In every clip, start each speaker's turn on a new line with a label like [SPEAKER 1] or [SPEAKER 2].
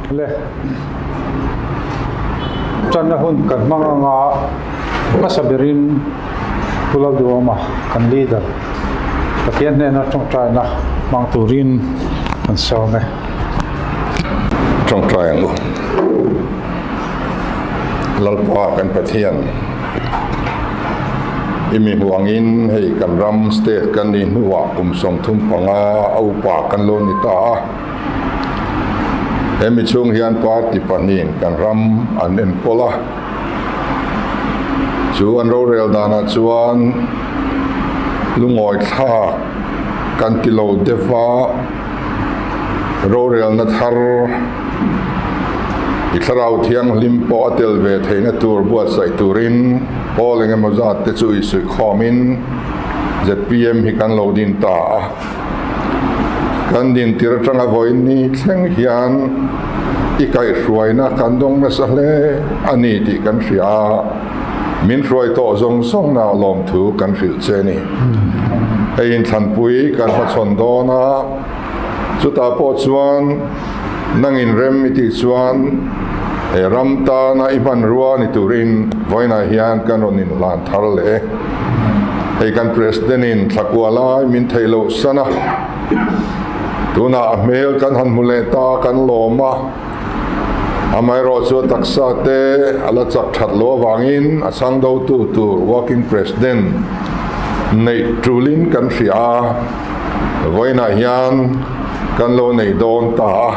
[SPEAKER 1] Le Tanna hun kan hmang anga hmasa berin Pu Lalduhawma kan leader Pathian hnena tawngtaina hmang turin kan sawm e.
[SPEAKER 2] Tawngtai ang u. Lalpa kan Pathian i mi hmuh angin hei kan ram state kan nih hnuah kum 35 a upa kan lo ni ta a. Hemi chhung hian party pahnihin kan ram an enkawl a, chu an rorel danah chuan lungawi thlak kan ti lo deuh a, rorelna thar i thlarau thianghlim pawh a tel ve theihna tur buatsaih turin pawl engemaw zat te chu i suihkhawmin zpm hi kan lo din ta a. Kan dintir atanga vawiin ni thleng hian i kaihhruaina kan dawng nasa hle a ni tih kan hria a, min hruai tawh zawng zawngna lawmthu kan hrilh che a ni. Hei inthlanpui kan hmachhawn dawn a, chutah pawh chuan nang inrem i tih chuan he ram tana i hmanrua ni turin vawiinah hian kan rawn inhlan thar leh e. Hei kan President in thlakua lai min theih loh san a, tunah a hmel kan han hmu leh ta kan lawm a, amaherawh chu a taksa te a la chak that loh avangin a chhang dotu tur working President neih tulin kan hria a, vawiinah hian kan lo nei dawn ta a,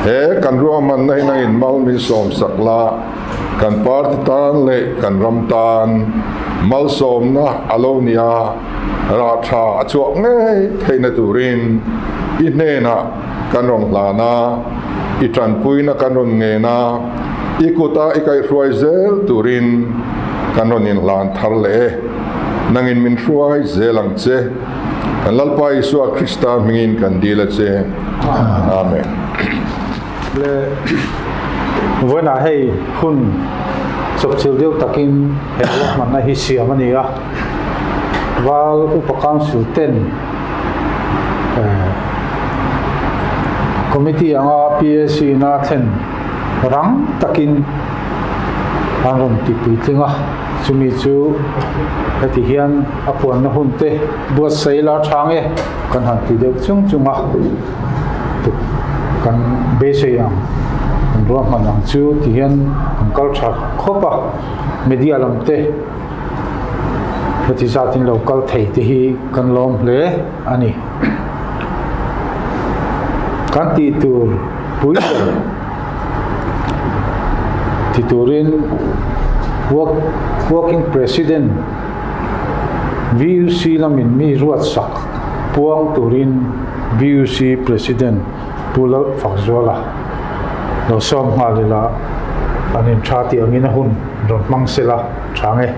[SPEAKER 2] he kan ruahmanna hi nangin mal min sawmsak la. Kan party tan leh kan ram tan malsawmna a lo ni a, rah tha a chhuah ngei theihna turin i hnenah kan rawn hlan a, i tanpuina kan rawn ngen a, i kuta i kaihhruai zel turin kan rawn inhlan thar leh e. Nangin min hruai zel ang che. Kan Lalpa Isua Krista hmingin kan dil a che. Amen.
[SPEAKER 1] Le vawiinah hei hun chawpchilh deuh takin he ruahmanna hi siam a ni a, Val Upa Council ten Committee anga PAC ina thlen rang takin an rawn ti puitling a, chumi chu heti hian a puanna hun te buatsaih la tha nge kan han ti deuh chung chung a. Kan beisei ang, kan ruahman ang chu ti hian kan kal tha khawp a, media lam te heti zat in lo kal thei te hi kan lawm hle a ni. Kan tih tur pui ber ti turin working president VUC lamin mi ruatsak puang turin VUC President Pu Lalfakzuala lo sawm nghal ila an intha tih angin a hun rawn hmang sela tha nge.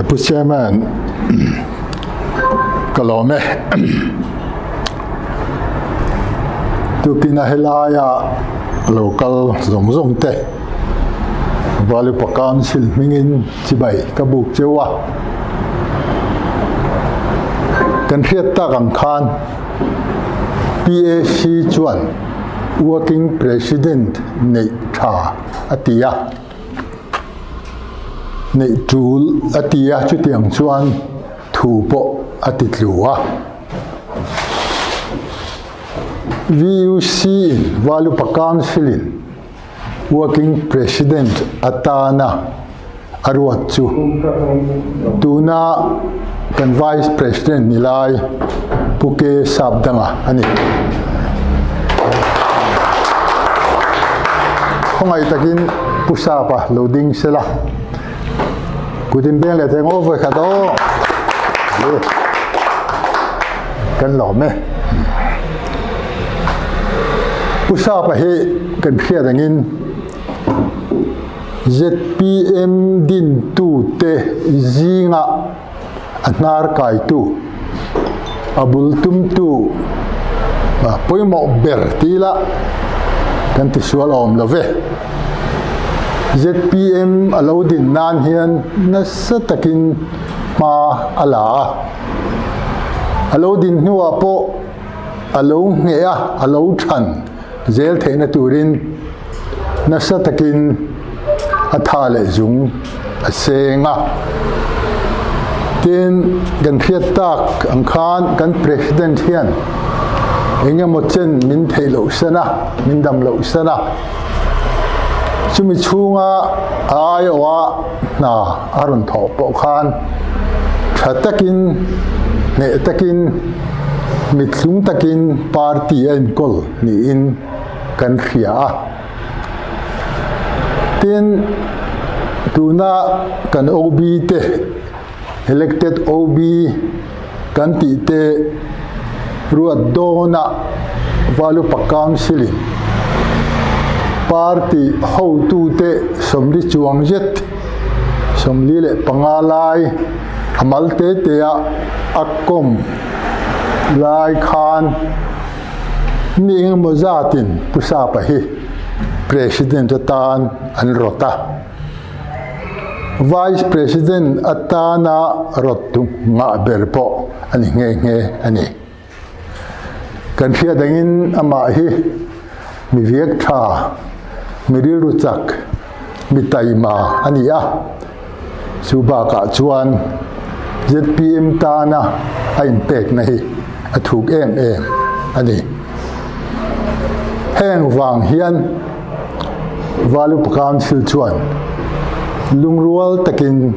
[SPEAKER 3] Pu Chairman, ka lawm e. Tukina helaia lo kal zawng zawng te Valupa Council hmingin chibai ka buk cheu a. Kan hriat tak ang khan PAC chuan Working President neih tha a ti a, neih tul a ti a, chutiang chuan thu pawh a ti tlu a. VUC in Valupa Council in Working President atana a ruat chu tuna kan Vice President ni lai Pu K Sapdanga a ni. Khawngaih takin Pu Sapa lo ding sela. Kut in beng leh thei ngaw vawi khat aw. Kan lawm e. Pu Sapa hi kan hriat angin ZPM dintu te zinga a hnar kaitu, a bul tumtu pawimawh ber ti ila kan tisual awm lo ve. Zpm a lo din nan hian nasa takin hma a la a. A lo din hnuah pawh a lo ngheh a, a lo than zel theihna turin nasa takin a tha leh zung a seng a. Tin, kan hriat tak ang khan kan President hian eng emaw chen min theih loh san a, min dam loh san a. Chumi chhunga a aiawha hna a rawn thawh pawh khan tha takin, hneh takin, mithlung takin party a enkawl niin kan hria a. Tin, tuna kan OB te, elected OB kan tih te ruat dawnah Valupa Council-in party hotute sawmli chuang zet, 45 lai a mal te te a a kawm lai khan Mi engemaw zatin Pu Sapa hi President atan an rawt a, Vice President atana rawt tu ngah ber pawh a ni nghe nghe a ni. Kan hriat angin amah hi mi viak tha, mi rilru chak, mi taima a ni a, Chu bakah chuan zpm tana a inpekna hi a thuk em em a ni. Heng vang hian Valupa Council chuan lungrual takin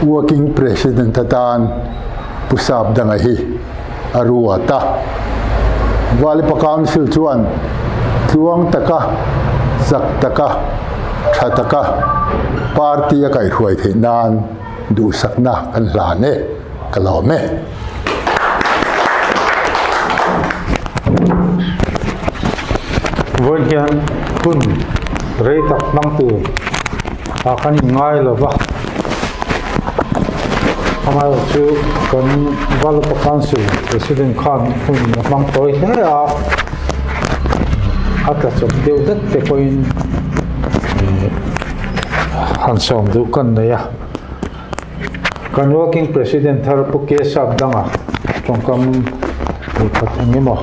[SPEAKER 3] Working President atan Pu Sapdanga hi a ruat a. Valipa Council chuan tluang taka, chak taka, tha taka party a kaihhruai theih nan duhsakna kan hlan e, ka lawm e.
[SPEAKER 1] Vawiin hian hun rei tak hmang tur ah kan inngai lo va. Amaherawh chu kan Valupa Council President khan hun a hmang tawi hle a, a tla chawp deuh det te pawhin han sawm duh kan nei a. Kan Working President thar Pu K Sapdanga tawngkam vawikhat eng emaw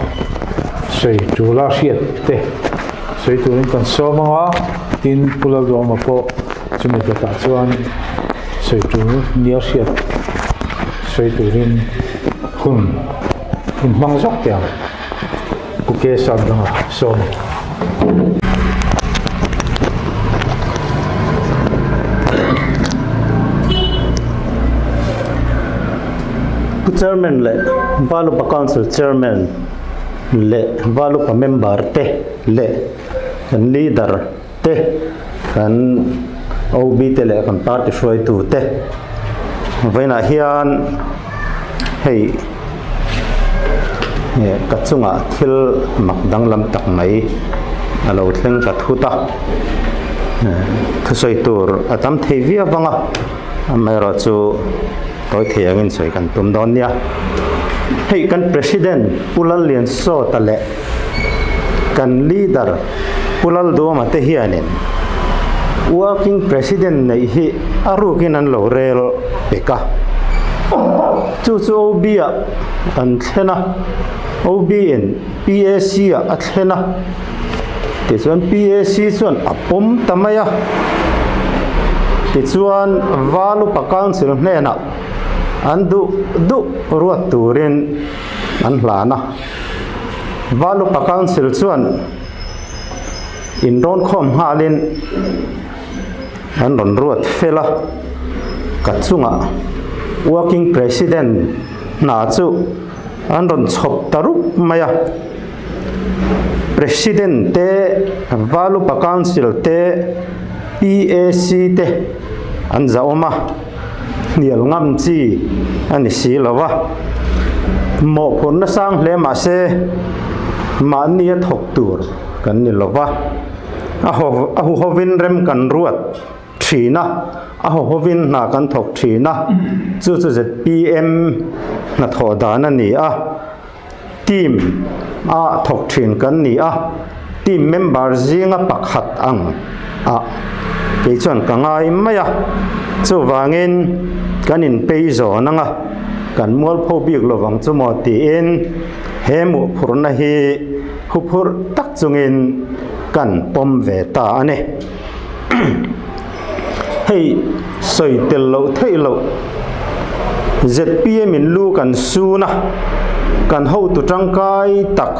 [SPEAKER 1] sawi tura hriat te sawi turin kan sawm ang a, tin Pu Lalduama pawh chumi dawtah chuan sawi tur nia hriat sawi turin hun inhmang zawk teh ang Pu K Sapdanga sawm a ni.
[SPEAKER 4] Pu Chairman leh Valupa Council Chairman leh Valupa member te leh kan leader te, kan OB te leh kan party hruaitu te vawiinah hian hei ka chungah thil mak danglam tak mai a lo thleng ta thut a, thusawi tur a tam thei viau vang a, amaherawh chu tawi thei angin sawi kan tum dawn nia. Hei kan President Pu Lalliansawta leh Kan leader Pu Lalduama te hianin Working President neih hi a rukin an lo rel pek a. Chu chu OB ah an thlen a, OB in PAC ah a thlen a, tichuan PAC chuan a pawm ta mai a. Tichuan Valupa Council hnenah an duh duh ruat turin an hlan a. Valupa Council chuan inrawn khawm nghalin an rawn ruat fel a, ka chungah Working President hna chu an rawn chhawp ta rup mai a. President te, Valupa Council te, PAC te an zahawm a. hnial ngam chi a ni si lo va, mawhphurhna sang hle mah se mahni a thawk tur kan ni lo va, a a huhovin rem kan ruat thin a, a huhovin hna kan thawk thin a, chu chu zpm hnathawh dan a ni a. Team a thawk thin kan ni a, team member zinga pakhat ang a kei chuan ka ngai mai a, chuvangin kan inpei zawn ang a, kan mualpho bik lovang chu maw tiin he mawhphurhna hi huphurh tak chungin kan pawm ve ta a ni. Hei sawi tel loh theih loh zpm in lu kan sun a, kan hotu tangkai tak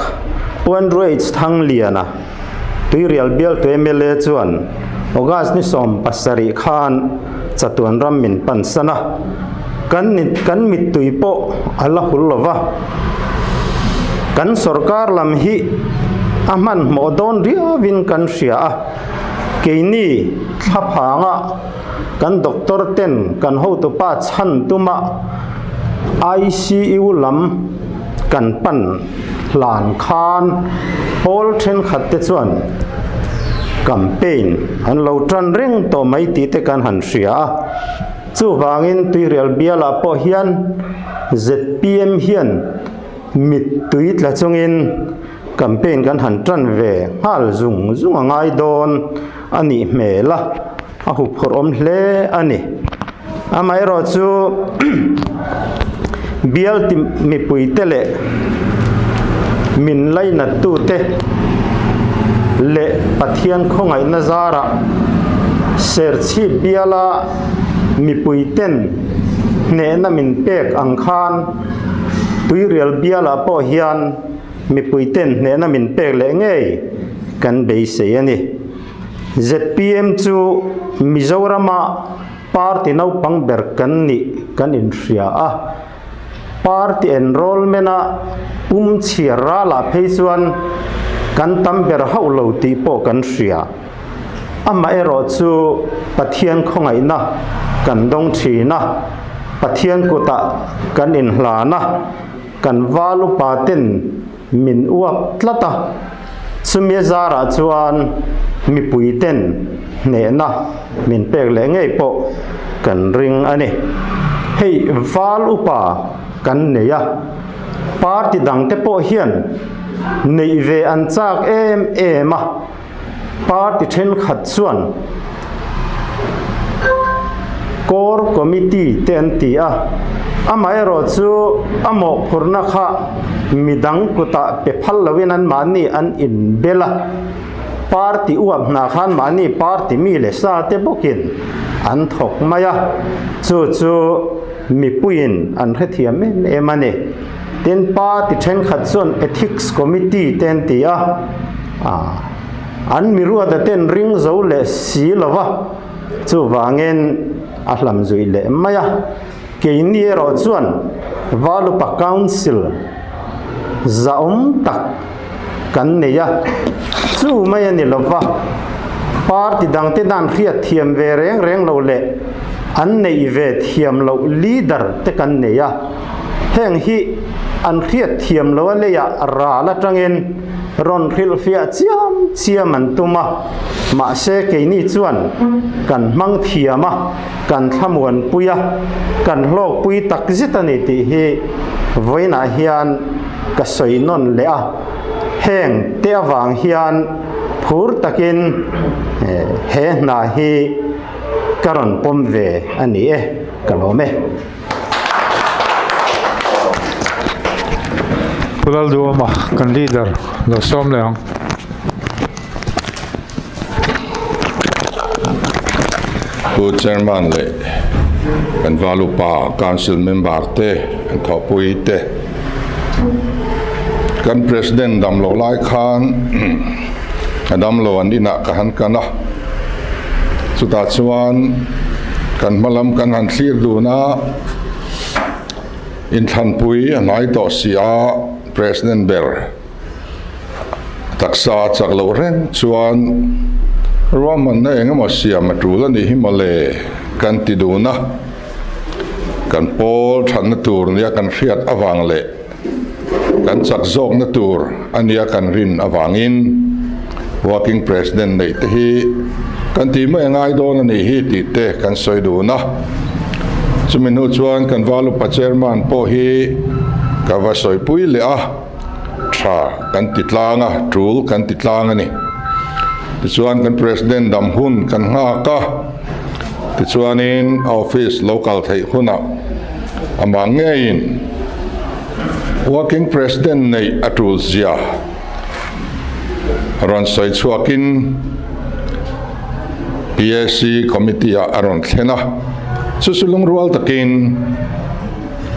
[SPEAKER 4] Pu Andrew H Thangliana, Tuirial bialtu mla chuan August ni 70 khan chatuan ram min pansan a, kan kan mittui pawh a la hul lo va. Kan sorkar lam hi a hmanhmawh dawn riauin kan hria a, keini thlaphanga kan doctor ten kan hotupa chhan tuma ICU lam kan pan hlan khan pawl thenkhat te chuan campaign an lo tan reng tawh mai tih te kan han hria a. Chuvangin Tuirial bialah pawh hian zpm hian mittui tla chungin campaign kan han tan ve nghal zung zung a ngai dawn a nih hmel a. A huphurh awm hle a ni. Amaherawh chu bial ti mipuite leh min lainattute leh Pathian khawngaihna zarah Serchhip biala mipuiten hnehna min pek ang khan Tuirial bialah pawh hian mipuiten hnehna min pek leh ngei kan beisei a ni. Zpm chu Mizorama party naupang ber kan nih kan inhria a, party enrollment-a pum chhiar ralah phei chuan kan tam ber hauh lo tih pawh kan hria. Amaherawh chu Pathian khawngaihna kan dawng thin a, Pathian kutah kan inhlan a, kan val upa ten Min uap tlat a, chumi a zarah chuan mipui ten hnehna min pek leh ngei pawh kan ring a ni. Hei val upa kan nei a, party dang te pawh hian neih ve an chak em em a, Party thenkhat chuan Core Committee te an ti a, amaherawh chu a mawhphurhna kha midang kutah pe phal loin anmahni an inbel a, party uap hna khan mahni party mi leh sa te bawkin an thawk mai a, chu chu mipuiin an hrethiam em em a ni. Tin, party thenkhat chuan Ethics Committee te an ti a, an miruata ten ring zo leh si lo va, chuvangin a hlam zui leh mai a. Keini erawh chuan Valupa Council zahawm tak kan nei a, chu mai a ni lo va, party dangte dan hriat thiam ve reng reng lo leh an neih ve thiam loh leader te kan nei a. Heng hi an hriat thiam lo a leiah ral atangin rawn hrilhfiah chiam chiam an tum a, mahse keini chuan kan hmang thiam a, kan thlamuanpui a, kan hlawkpui takzet a ni tih hi vawiinah hian ka sawi nawn leh a. Heng te avang hian phur takin he hna hi ka rawn pawm ve a ni e, ka lawm e.
[SPEAKER 1] Pu Lalduhawma kan leader lo sawm leh ang.
[SPEAKER 2] Pu Chairman leh kan Valupa Council member te an thawhpui te kan President dam loh lai khan a dam lo an inah ka han kan a, chutah chuan kan hma lam kan han thlir dun a, inthlanpui a hnai tawh si a, President ber taksa a chak loh reng chuan ruahmanna eng emaw siam a tul a nih hi mawle kan ti dun a, kan pawl thatna tur nia kan hriat avang leh kan chak zawkna tur a nia kan rin avangin Working President neih te hi kan tih mai a ngai dawn a nih hi tih te kan sawi dun a. Chumi hnu chuan kan Valupa Chairman pawh hi ka va sawipui leh a, tha kan ti tlang a, tul kan ti tlang a ni. Tichuan kan President dam hun kan nghak a, tichuanin a office lo kal theih hunah. Amah ngeiin Working President neih a tul zia rawn sawi chhuakin PAC Committee ah a rawn thlen a, chu chu lungrual takin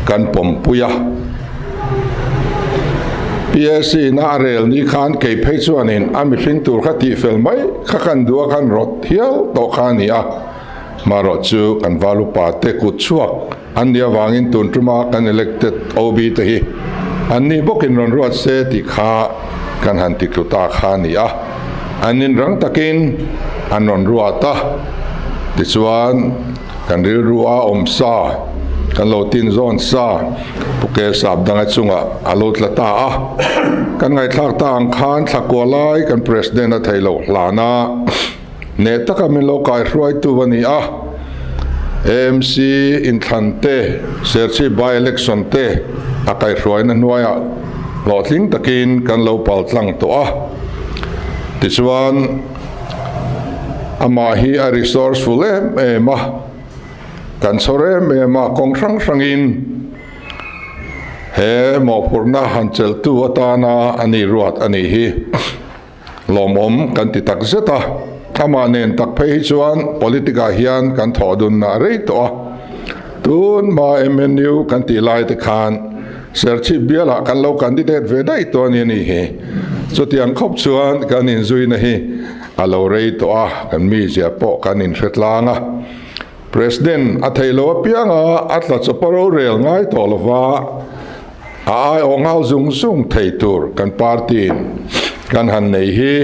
[SPEAKER 2] kan pawmpui a. PAC in a rel ni khan kei phei chuanin a mihring tur kha tihfel mai kha kan duh a kan rawt hial tawh kha a ni a. Hmarawh chu kan val upa te kut chhuak an nih avangin tun tuma kan elected OB te hi an nih bawkin rawn ruat se tih kha kan han ti tlu ta kha a ni a. An inrang takin an rawn ruat a, tichuan kan rilru a awm sa, kan lo tin zawn sa Pu Kesap danga chungah a lo tla ta a. Kan ngaihthlak ta ang khan thlakua lai kan President a theih loh hlan a. Hneh taka min lo kaihruaitu a ni a, AMC inthlan te, Serchhip by-election te a kaihruaina hnuaiah hlawhtling takin kan lo pal tlang tawh a. Tichuan, amah hi a resourceful em em a, kan chhawr em em a, kawng hrang hrangin he mawhphurhna han chelhtu atana a ni ruat a nih hi. Lawmawm kan ti tak zet a, amah nen tak phei hi chuan politic ah hian kan thawh dunna a rei tawh a. Tun hma MNU kan tih lai te khan Serchhip bialah kan lo candidate ve daih tawh a ni a nih hi. Chutiang khawp chuan kan inzuina hi a lo rei tawh a, kan mizia pawh kan inhre tlang a. President a theih loh apianga a tla chawpa rorel ngai tawh lova a aiawh nghal zung zung thei tur kan party in kan han nei hi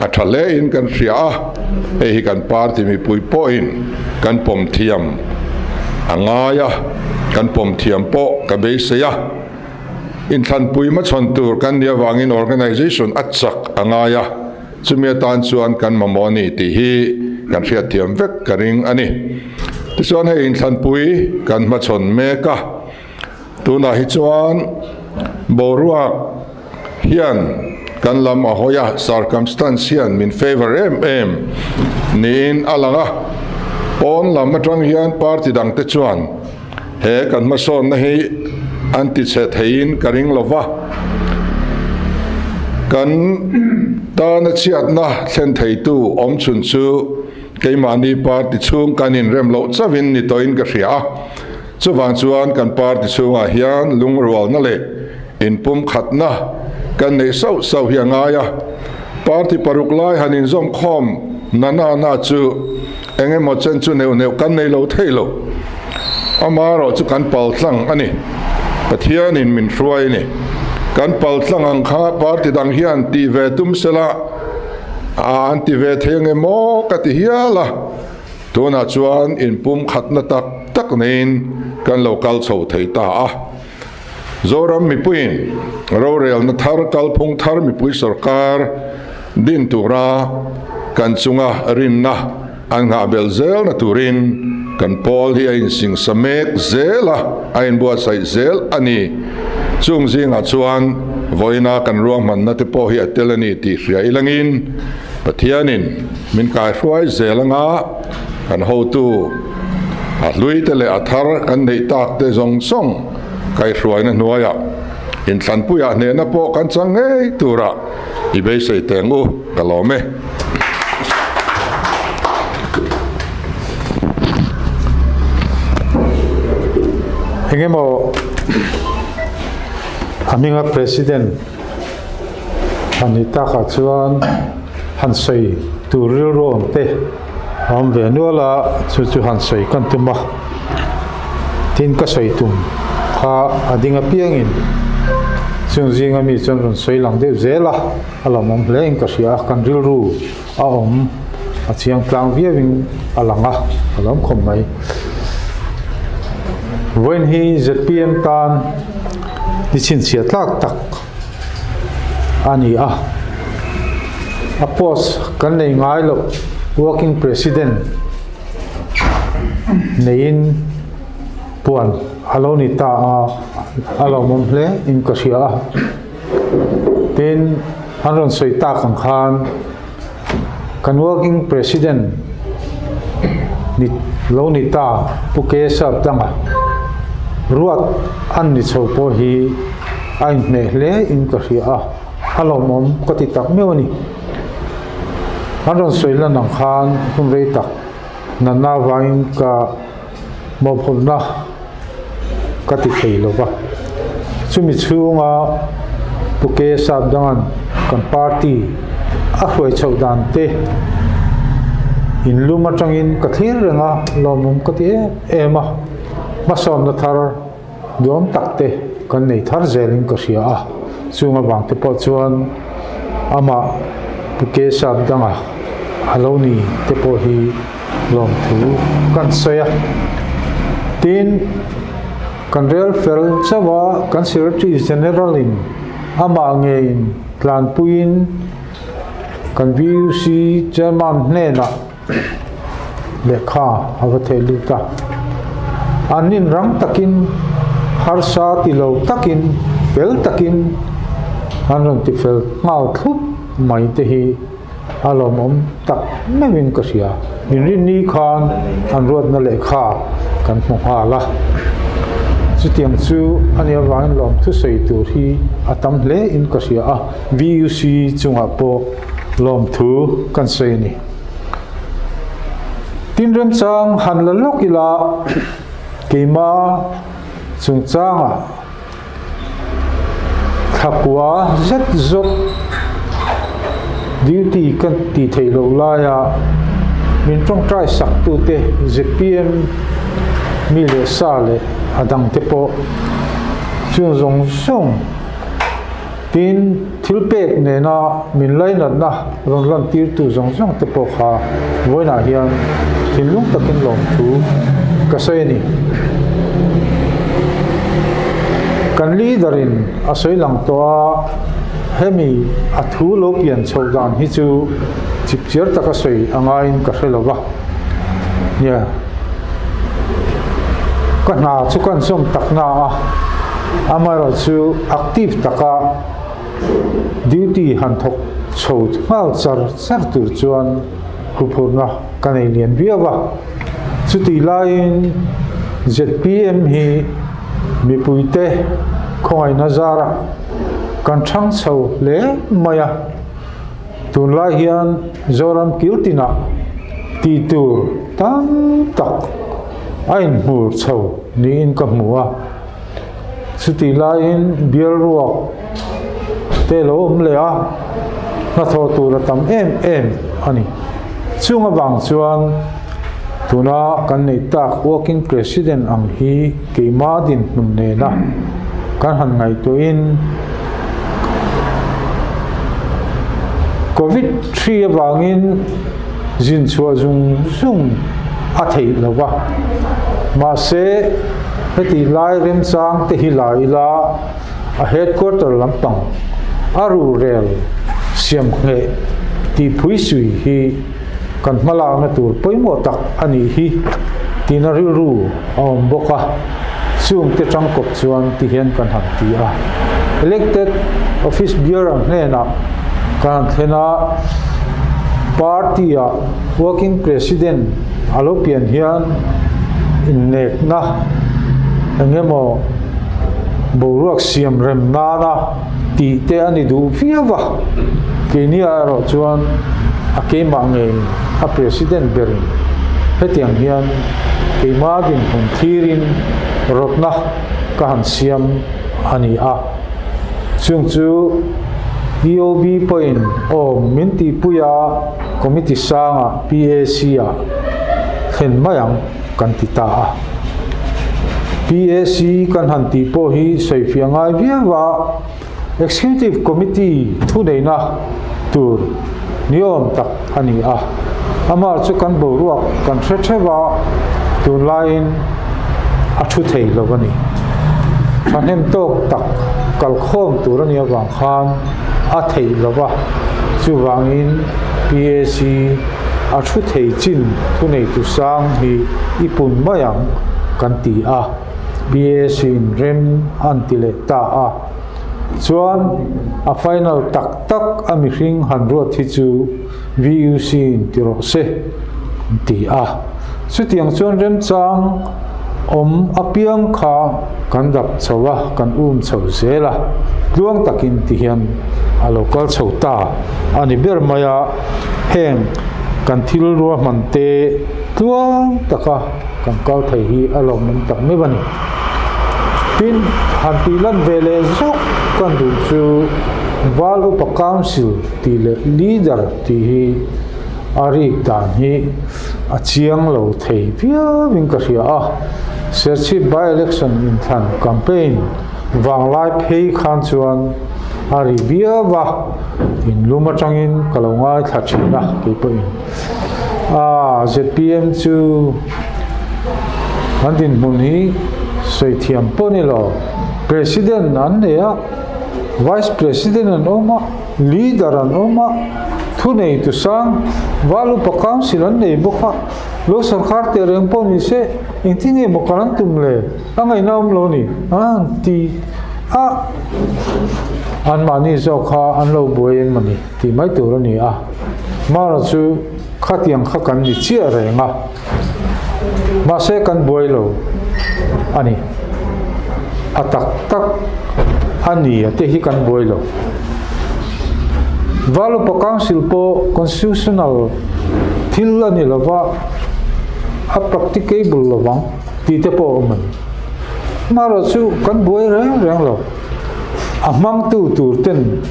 [SPEAKER 2] a tha hle in kan hria a, hei hi kan party mipui pawhin kan pawm thiam a ngai a, kan pawm thiam pawh ka beisei a, inthlanpui hmachhawn tur kan nih avangin organisation a chak a ngai a. Chumi atan chuan kan mamawh a ni tih hi kan hriatthiam vek ka ring a ni. Tichuan hei inthlanpui kan hmachhawn mek a, tunah hi chuan boruak hian kan lam a hawi a, circumstance hian min favour em em niin a lang a. Pawn lam atang hian party dangte chuan He kan hmasawnna hi an ti chhe theiin ka ring lo va, kan tana chhiatna thlen theitu awm chhun chu keimahni party chhung kan inrem loh chauhin ni tawhin ka hria a. Chuvang chuan kan party chhungah hian lungrualna leh inpumkhatna kan neih sauh sauh hi a ngai a. Party paruk lai han inzawmkhawm na na na chu Eng emaw chen chu neuh neuh kan nei lo thei lo. Amaherawh chu kan pal tlang a ni. Pathianin min hruai a ni. Kan pal tlang ang kha party dang hian tih ve tum sela a an ti ve thei ang emaw ka ti hial a. Tunah chuan inpumkhatna tak tak neiin kan lo kal chho thei ta a. Zoram mipuiin rorelna thar kalphung thar mipui sorkar din tura kan chunga rinna an nghah belh zelna turin kan pawl hi a insingsa mek zel a, a inbuatsaih zel a ni. Chung zingah chuan vawiina kan ruahmanna te pawh hi a tel a ni tih hria ilangin Pathianin min kaihruai zel anga kan hotu a hlui te leh a thar kan neih tak te zawng zawng kaihruaina hnuaiah inthlanpuiah hnehna pawh kan chang ngei turah i beisei teng u ka lawm e.
[SPEAKER 1] Engemaw a hminga President a nih takah chuan han sawi tur rilru awm te a awm ve nual a, chu chu han sawi kan tum a, tin ka sawi tum kha a ding apiangin chung zinga mi chuan rawn sawi lang deuh zel a, a lawmawm hle in ka hria a, kan rilru a awm a chiang tlang viau in a lang a, a lawm khawp mai. Vawiin hi zpm tan ni chhinchhiah tlak tak a ni a, a post kan nei ngai loh working president neiin puan a lo ni ta a, a lawmawm hle in ka hria a. Tin, an rawn sawi tak ang khan kan working president ni lo ni ta Pu Keshav Danga. Ruat an ni chho pawh hi a inhmeh hle in ka hria a, a lawmawm ka ti tak meuh a ni. An rawn sawi lan ang khan hun rei tak natna avangin ka mawhphurhna ka ti thei lo va. Chumi chhunga Pu K Sapdanga'n kan party a hruai chhoh dan te inlum atangin ka thlir reng a, lawmawm ka ti em em a. Hmasawnna thar duam tak te kan nei thar zelin ka hria a, chung avang te pawh chuan amah Pu K Sapdanga a lo ni te pawh hi lawmthu kan sawi a. Tin, kan rel fel chauh a, kan Secretary General in amah ngeiin tlanpuiin kan VUC Chairman hnenah lehkha a va theh lut a. An nin rang takin, harsa ti lo takin, fel takin an rawn ti fel nghal thlup mai te hi a lawmawm tak meuhin ka hria. Inrinni khan an ruatna lehkha kan hmu nghal a. Chutiang chu a nih avangin lawmthu sawi tur hi a tam hle in ka hria a. VUC chungah pawh lawmthu kan sawi a ni. Tin remchang han la lawk ila keima chungchangah thlakua zet zawt duty ka tih theih loh laia min tawngtai sak tute zpm mi leh sa leh a dangte pawh chung zawng zawng Tin, thil pek nena min lainatna rawn lantirtu zawng zawng te pawh kha vawiinah hian thinlung takin lawmthu ka sawi a ni. Kan leader in a sawi lang tawh a, hemi a thu lo pian chhoh dan hi chu chipchiar taka sawi a ngaiin ka hre lo va. Nia, ka hna chu ka inzawm tak na a, amaherawhchu active taka duty han thawk chho nghal char char tur chuan huphurhna ka nei lian viau a. Chutih laiin zpm hi mipuite khawngaihna zarah kan thang chho hle mai a. Tunlai hian Zoram kil tinah tih tur tam tak a inhmur chho niin ka hmu a. Chutih laiin bial ruak te lo awm leh a, hnathawh tur a tam em em a ni. Chung avang chuan tuna kan neih tak Working President ang hi keimah dinhmun nena kan han ngaihtuahin Covid hri avangin zin chhuah zung zung a theih lo va, mahse heti lai remchang te hi la ila a headquarter lampang a rurel siam ngheh tih phuisui hi kan hmalakna tur pawimawh tak a nih hi tihna rilru a awm bawk a, chungte tangkawp chuan ti hian kan han ti a. Elected Office Bearer hnenah kan han thlen a, Party-ah Working President a lo pian hian innekna eng emaw boruak siam rem nana tih te a ni duh viau a, keiniah erawh chuan a keimah ngei a President berin hetiang hian keimah dinhmun thlirin rawtna ka han siam a ni a. Chung chu EOB pawhin awm min tihpui a, Committee sangah PAC-ah thlen mai ang kan ti ta a. PAC kan han tih pawh hi sawifiah ngai viau a, Executive Committee thuneihna tur niawm tak a ni a. Amah chu kan boruak kan hre theuh a, tunlaiin a thu thei lo a ni. Thahnem tawk tak kalkhawm tur a nih avang khan a theih lo va, chuvangin PAC a thu thei chin thuneitu sang hi i pun mai ang kan ti a, PAC in rem an ti leh ta a. Chuan a final tak tak a mihring han ruat hi chu VUC in ti rawh se an ti a. Chutiang chuan remchang. Awm apiang kha kan dap chho a, kan um chho zel a, tluang takin ti hian a lo kal chho ta a ni ber mai a, heng kan thil ruahman te tluang taka kan kal thei hi a lawmawm tak meuh a ni. Tin, han tih lan ve leh zawk kan duh chu Val Upa Council tih leh Leader tih hi a rik dan hi a chiang lo thei viauin ka hria a, Serchhip by-election inthlan campaign vanglai phei khan chuan a ri viau a, inlum atangin ka lo ngaithla thin a kei pawhin. A zpm chu an dinhmun hi sawi thiam pawh ni lo, President an nei a, Vice President an awm a, Leader an awm a, thuneitu sang Val Upa Council an nei bawk a, lo sorkar teh reng pawh ni se engtin nge maw kal an tum le, a ngaihna awm lo ni an ti a, anmahni zawk kha an lo buai eng mawni tih mai tur a ni a, Mara chu khatiang kha kan ni chiah reng a, mahse kan buai lo a ni. A tak tak a ni a te hi kan buai lo. Valupa Council pawh constitutional thil a ni lova, a practicable lovang tih te pawh a awm a ni. Amaherawhchu kan buai reng reng lo. A hmangtu tur ten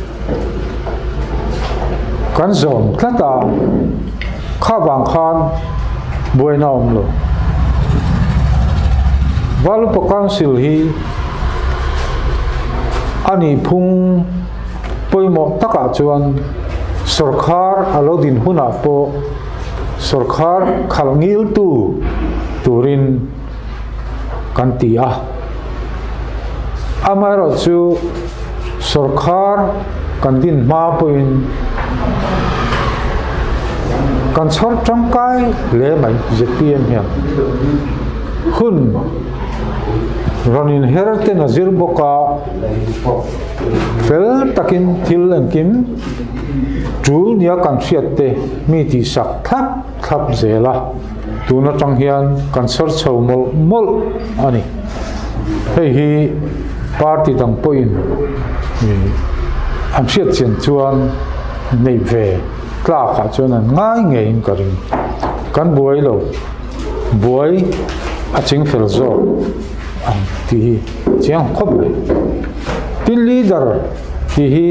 [SPEAKER 1] kan zawm tlat a, kha vang khan buaina awm lo. Valupa Council hi a nih phung pawimawh takah chuan sawrkhar a lo din hunah pawh sawrkhar khalh ngiltu turin kan ti a. Amaherawhchu sawrkhar kan din hma pawhin kan chhawr tangkai hle mai zpm hian hun rawn inher ten a zir bawk a, fel takin thil engkim tul nia kan hriat te mi tihsak thlap thlap zel a. Tun atang hian kan sawr chho mawlh mawlh a ni. Hei hi party dang pawhin an hriat chian chuan neih ve tlakah chuan an ngai ngeiin ka ring. Kan buai lo, buai a ching fel zawk ang tih hi chiang khawp mai. Tin leader tih hi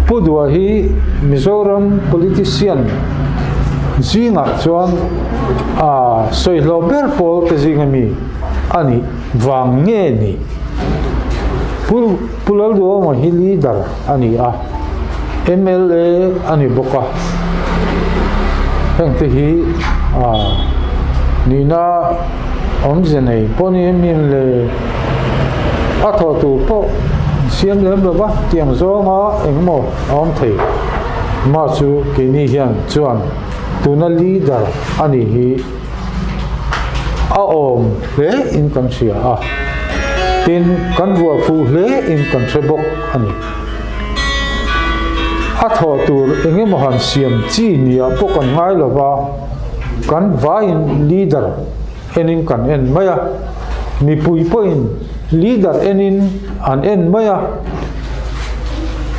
[SPEAKER 1] Pu Dua hi Mizoram politician zingah chuan a sawihlawh ber pawl te zinga mi a nih vang nge ni? Pu Pu Lalduhawma hi leader a ni a, mla a ni bawk a, hengte hi nihna awmze nei pawh ni em em le a thawh tur pawh siam lem lo va, tiang zawnga engemaw a awm thei. Mah chu keini hian chuan tuna leader a nih hi a awm hle in kan hria a, tin kan vuah fuh hle in kan hre bawk a ni. A thawh tur engemaw han siam chi nia pawh kan ngai lo va, kan vaiin leader enin kan en mai a, mipui pawhin leader enin an en mai a,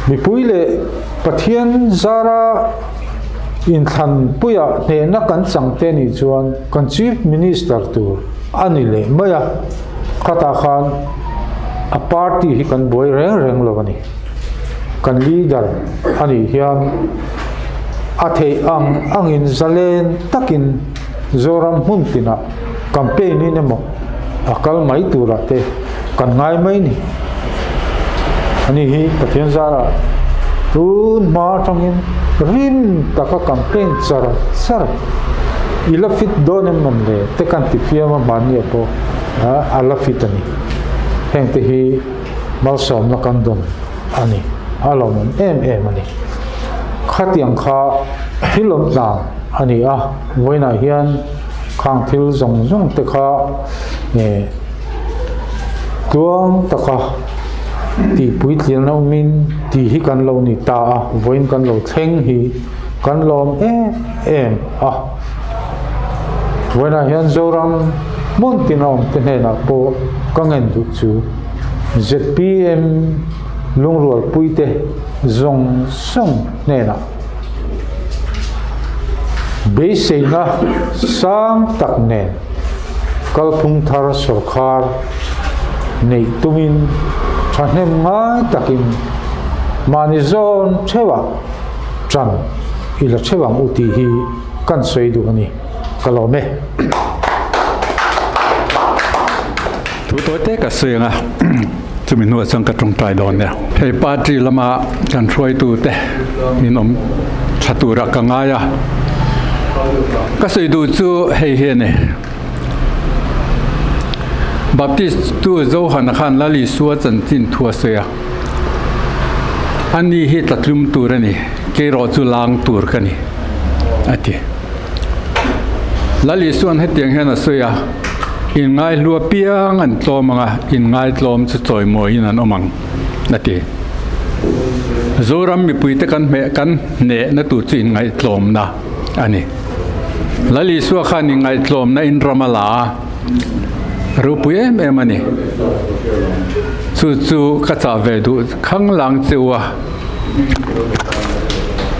[SPEAKER 1] mipui leh Pathian zara inthlanpuiah hnehna kan chang te nih chuan kan Chief Minister tur a ni leh mai a, khatah khan a party hi kan buai reng reng lo a ni. Kan leader a nih hian a theih ang angin zalen takin Zoram hmun tinah campaign in emaw a kal mai turah te kan ngai mai ni. Ani hi Pathian zarah tun hma atangin rim taka campaign char char i la fit dawn em mawn le te kan ti fiam a hmanni ah pawh a la fit a ni. Heng te hi malsawmna kan dawn a ni. A lawmawm em em a ni. Khatiang kha thil awm tlang a ni a, vawiinah hian khang thil zawng zawng te kha eh tluang taka tih puitlian awmin tih hi kan lo ni ta a, vawiin kan lo thleng hi kan lawm em em a. Vawiinah hian Zoram. Hmun tina awmte hnenah pawh ka ngen duh chu zpm lungrualpuite zawng zawng hnenah beiseina sang tak nen kalphung thar sawrkhar neih tumin thahnem ngai takin mahni zawn theuhah tan i la theuh ang u tih hi kan sawi duh a ni. Ka lawm e.
[SPEAKER 5] Thu tawi te ka sawi ang a, chumi hnuah chuan ka tawngtai dawn nia. Hei party lama kan hruaitu te min awm tha turah ka ngai a, ka sawi duh chu hei hi a ni. Baptist tu Johana khan Lal Isua chanchin thu a sawi a, ani hi tlatlum tur a ni, kerawh chu lang tur ka ni, a ti. Lal Isuan hetiang hian a sawi a, Inngaihlu apiang an tlawm ang a, inngaitlawm chu chawimawiin an awm ang, a ti. Zoram mipuite kan hmeh kan hnehna tur chu inngaihtlawmna a ni. Lal Isua khan inngaihtlawmna in ram a la a, ropui em em a ni. Chu chu ka chah ve duh khanglang che u a.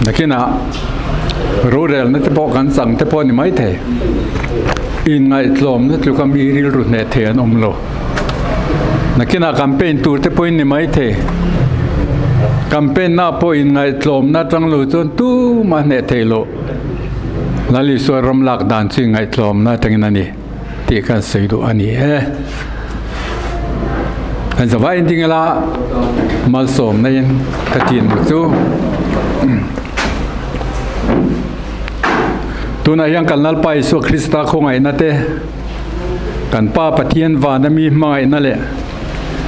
[SPEAKER 5] Nakinah rorelna te pawh kan chang te pawh a ni maithei. Inngaihtlawmna tluka mi rilru hneh thei an awm lo. Nakinah campaign tur te pawhin ni maithei. Campaign na pawh inngaihtlawmna atang lo chuan tumah hneh thei loh. Lal Isua ram lak dan chu inngaihtlawmna atangin a ni tih kan sawi duh a ni e. Kan zavai in ding ila malsawmna in ka tin chu. Tunah hian kan Lalpa Isua Krista khawngaihna te, kan Pa Pathian vana mi hmangaihna leh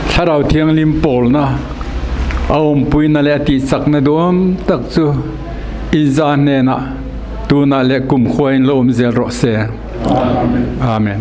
[SPEAKER 5] Thlarau Thianghlim pawlna a awmpuina leh a tihchakna duam tak chu inza hnenah tunah leh kumkhua in la awm zel rawh se. Amen.